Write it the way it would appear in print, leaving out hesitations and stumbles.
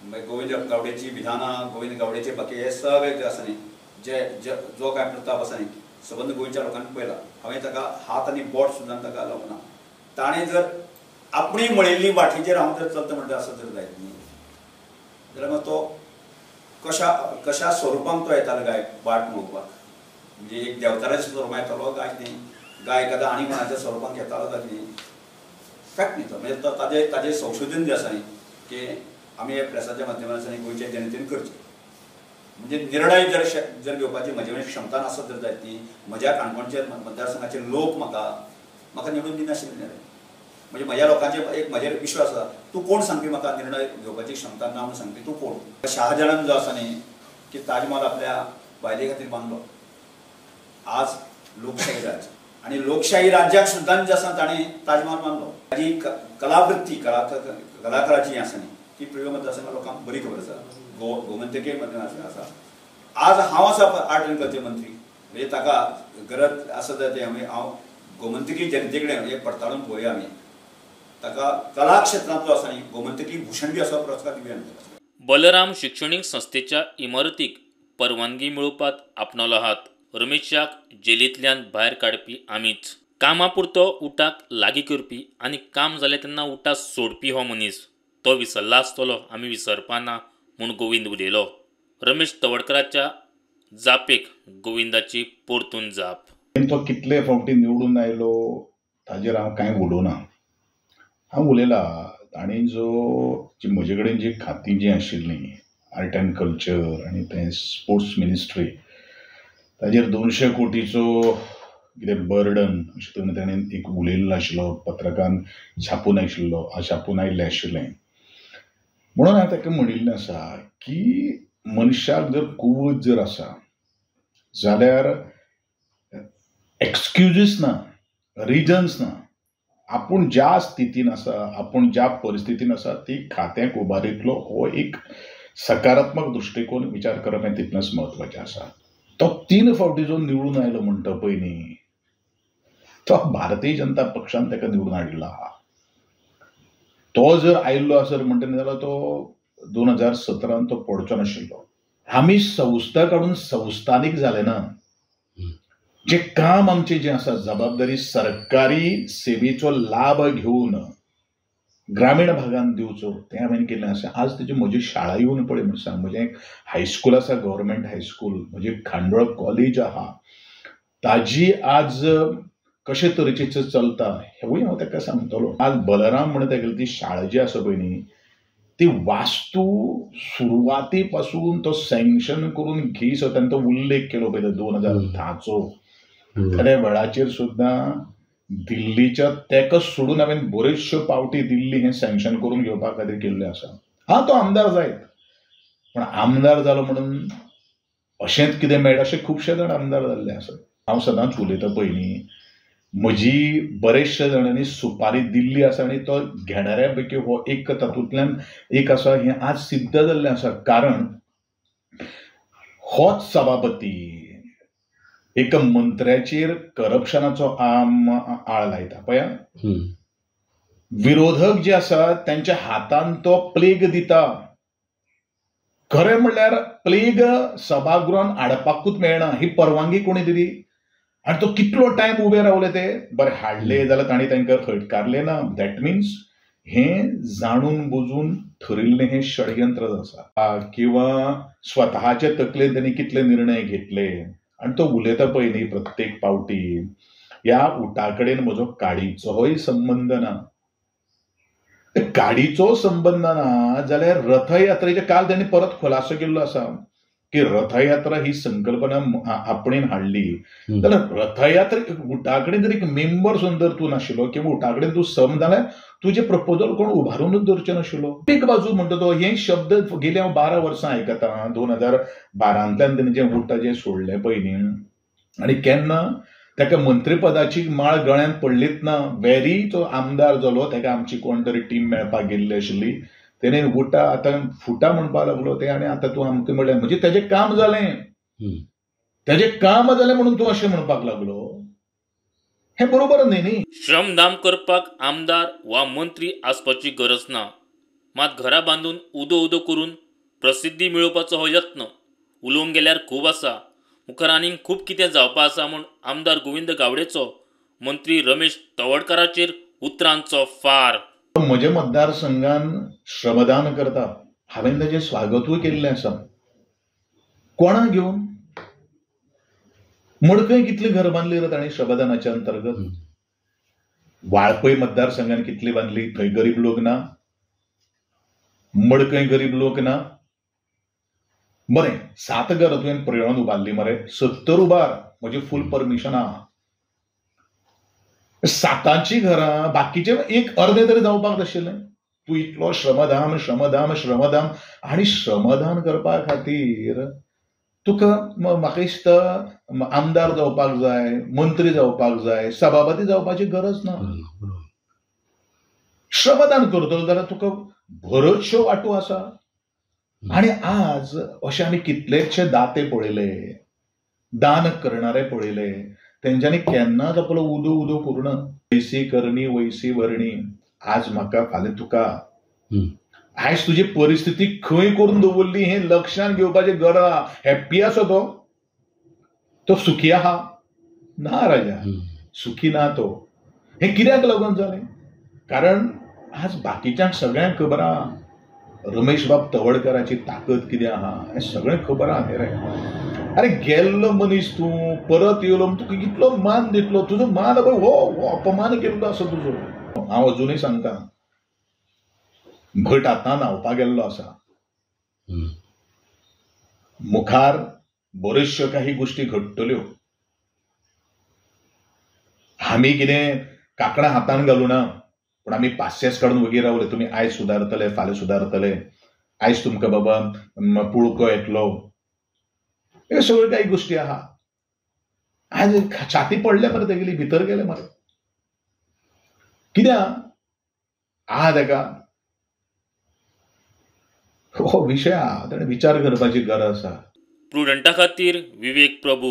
गोविंद गावडेची विधानां, गोविंद गावडेचे बाकी हे सगळे जे आसा न्ही, जे जो काय प्रताप आसा न्ही सबंद गोंयच्या लोकांनी पळयला. हांवें ताका हात आनी बोट सुद्दां ताका लावंक ना. ताणें जर आपणी मळिल्ली वाटेचेर हांव जर चलता म्हणटा आसत जर जायत न्ही जाल्यार मागीर तो कशा कशा स्वरुपांत तो येतालो गाय वाट मळोवपाक, म्हणजे एक देवताराच्या स्वरुपांत येतालो काय कितें, गाय एखादा आनी कोणाच्या स्वरुपांत येतालो काय कितें, फॅक्ट न्ही तो. म्हणजे तो ताजे ताजें संशोधन जें आसा न्ही की आमी हे प्रेसाच्या माध्यमांतल्यान गोंयच्या जनतेन करचें. म्हणजे निर्णय जर जर घेवपाची म्हजे कडेन क्षमता नासत जर जायत न्ही, म्हज्या काणकोणचे मतदारसंघाचे लोक म्हाका म्हाका निवडून दिनाशिल्ले निर्णय, म्हणजे म्हज्या लोकांचे एक म्हजेर विश्वास आसा. तूं कोण सांगपी म्हाका निर्णय घेवपाची क्षमता ना म्हणून सांगपी तूं कोण? शाहजहान जो आसा न्ही की ताजमहाल आपल्या बायले खातीर बांदलो. आज लोकशाही राज्य आनी लोकशाही राज्याक सुद्दां जे आसा ताणें ताजमहाल बांदलो. ताजी कलावृत्ती कलाकाराची आसा न्ही ती प्रियो मतदारसंघात लोकांक बरी खबर आसा, गोमंतकीय मतदारसंघ आसा. आज हांव आसा आर्ट आनी कल्चर मंत्री, म्हणजे ताका गरज आसा जाल्यार तें हांव गोमंतकी जनते कडेन एक पडताळून पळोवया आमी ताका कला क्षेत्रांतलो आसा न्ही गोमंतकी भूषण बी असो पुरस्कार दिवया आमी. बलराम शिक्षणीक संस्थेच्या इमारतीक परवानगी मेळोवपाक आपणालो हात. रमेशाक जेलींतल्यान भायर काडपी आमीच. कामापुरतो उटाक लागीं करपी आनी काम जालें तेन्ना उटा सोडपी हो मनीस. तो विसरला आसतलो, आमी विसरपाना म्हूण गोविंद उलयलो. रमेश तवडकराच्या जापेक गोविंदाची परतून जाप. तो कितले फावटी निवडून आयलो ताजेर हांव कांय उलोवना. हांव उलयला आनी जो म्हजे कडेन जी खातीं जीं आशिल्लीं आर्ट अँड कल्चर आनी तें स्पोर्ट्स मिनिस्ट्री, ताजेर 200 कोटीचो कितें बर्डन अशें तरेन ताणें एक उलयल्लो आशिल्लो, पत्रकान छापून आशिल्लो, छापून आयिल्लें आशिल्लें. म्हणून हांवें ताका म्हणिल्लें आसा की मनशाक जर कुवत जर आसा जाल्यार एक्सक्युजीस ना, रिजन्स ना. आपूण ज्या स्थितीन आसा, आपूण ज्या परिस्थितीन आसा ती खात्याक उबारितलो हो एक सकारात्मक दृश्टिकोन विचार करप हें तितलेंच म्हत्वाचें आसा. तो 3 फावटी जो निवडून आयलो म्हणटा पळय न्ही, तो भारतीय जनता पक्षान ताका निवडून हाडिल्लो आहा. तो जर आयिल्लो आसत म्हणटा न्ही जाल्यार तो 2017 तो पडचो नाशिल्लो. आमी संस्था काडून संस्थानीक जाले ना. जे काम आमचें जें आसा जबाबदारी सरकारी सेवेचो लाभ घेवन ग्रामीण भागान दिवचो तें हांवें केल्लें आसा. आज तेजी म्हजी शाळा येवन पळय म्हण सांग, म्हजें एक हायस्कूल आसा, गव्हर्मेंट हायस्कूल, म्हजें खांडोळ कॉलेज आहा, ताजी आज कशे तरेचें चलता हेवूय हांव ताका सांगतलो. आज बलराम म्हणून तागेली ती शाळा जी आसा पळय न्ही ती वास्तू सुरवाती पासून तो सँक्शन करून घेयसो ताणें तो उल्लेख केलो पळय 2010चो, त्या वेळाचेर सुद्दां दिल्लीच्या तेका सोडून हांवें बऱ्योचश्यो पावटी दिल्ली हें सँक्शन करून घेवपा खातीर केल्लें आसा. हां, तो आमदार जायत, पण आमदार जालो म्हणून अशेंच कितें मेळटा अशें खुबशे जाण आमदार जाल्ले आसात. हांव सदांच उलयता पळय न्ही, म्हजी बरेचशे जाणांनी सुपारी दिल्ली आसा आनी तो घेणाऱ्या पैकी हो एक तातूंतल्यान एक आसा हें आज सिद्ध जाल्लें आसा. कारण होच सभापती एका मंत्र्याचेर करप्शनाचो आळ लायता पळया, विरोधक जे आसा त्यांच्या हातान तो प्लेग दिता. खरें म्हणल्यार प्लेग सभागृहान हाडपाकूच मेळना, ही परवानगी कोणी दिली आनी तो कितलो टायम उबे रावले ते बरें हाडले जाल्यार तांणी तांकां हटकारले ना. That means हें जाणून बुजून ठरिल्लें हें षडयंत्र आसा. किंवा स्वतःचे तकलेन त्यांनी कितले निर्णय घेतले आनी तो उलयता पळय न्ही प्रत्येक पावटी, ह्या उटा कडेन म्हजो काडीचोय संबंद ना. काडीचो संबंद ना जाल्यार रथयात्रेचे काल त्यांनी परत खुलासो केल्लो आसा की रथयात्रा ही संकल्पना आपणेन हाडली जाल्यार रथयात्रा उटा कडेन जर एक मेंबर सुद्दां तूं नाशिल्लो किंवा उटा कडेन तूं सम जाल्यार तुजें प्रपोजल कोण उबारूनच दवरचें नाशिल्लो. एक बाजू म्हणटा तो हे शब्द गेले हांव 12 वर्सां आयकतां. 2012 तेणें जें उटा जें सोडलें पळय न्ही, आनी केन्ना ताका मंत्रीपदाची माळ गळ्यांत पडलीच ना. वेरी तो आमदार जालो ताका आमची कोण तरी टीम मेळपाक गेल्ली आशिल्ली, तेणें उटा आतां फुटा म्हणपाक लागलो ते, आनी आतां तूं आमकां म्हणलें म्हणजे तेजें काम जालें, तेजें काम जालें म्हणून तूं अशें म्हणपाक लागलो, हें बरोबर न्ही न्ही. श्रमदान करपाक आमदार वा मंत्री आसपाची गरज ना. मात घरां बांदून उदो उदो करून प्रसिद्धी मेळोवपाचो हो यत्न उलोवंक गेल्यार खूब आसा. मुखार आनीक खूब कितें जावपा आसा म्हूण आमदार गोविंद गावडेचो मंत्री रमेश तवडकाराचेर उतरांचो फार. म्हज्या मतदारसंघान श्रमदान करता, हांवें ताजें स्वागतूय केल्लें आसा. कोणाक घेवन मडकय कितली घर बांदली रे ताणें श्रमदानाच्या अंतर्गत? वाळपय मतदारसंघान कितली बांदली? थंय गरीब लोक ना, मडकय गरीब लोक ना. बरें, 7 घरां तुवें प्रयोजन उबारली मरे, 70 उबार, म्हजें फूल परमिशन आहा. 7ची घरां बाकीचे एक अर्दे तरी जावपाक नाशिल्लें. तूं इतलो श्रमदान श्रमदान श्रमदान आनी श्रमदान करपा खातीर तुका म्हाका दिसता आमदार जावपाक जाय, मंत्री जावपाक जाय, सभापती जावपाची गरज ना. श्रमदान करतलो जाल्यार तुका बऱ्योचश्यो वांटो आसा. आनी आज अशे आमी कितलेशे दाते पळयले, दान करणारे पळयले, तेंच्यांनी केन्नाच आपलो उदो उदो करूं ना. वैसी करणी वैसी भरणी, आज म्हाका फाल्यां तुका. आयज तुजी परिस्थिती खंय करून दवरली हें लक्षांत घेवपाची गरज आहा. हॅप्पी आसा तो, तो सुखी आहा ना राजा, सुखी ना तो. हें कित्याक लागून जालें? कारण आज बाकीच्यांक सगळ्यांक खबर आहा रमेश बाब तवडकाराची ताकद कितें आहा हें सगळें खबर आहा न्ही रे. अरे गेल्लो मनीस तूं परत येयलो, तुका कितलो मान दितलो? तुजो मान पळय हो अपमान केल्लो आसा तुजो. हांव अजुनूय सांगता, भट आतां न्हांवपाक गेल्लो आसा, मुखार बऱ्योचश्यो काही गोश्टी घडटल्यो. आमी कितें काकणां हातान घालुना, पूण आमी पासियेंस काडून वगी रावले. तुमी आयज सुदारतले, फाल्यां सुदारतले, आयज तुमकां बाबा पुळको येतलो, हे सगळ्यो काही गोश्टी आहा. आयज छाती पडले मरे तेगेली, भितर गेले मरे. कित्याक आहा तेका हो विशय आहा, ताणें विचार करपाची गरज आसा. प्रुडंटा खातीर विवेक प्रभू.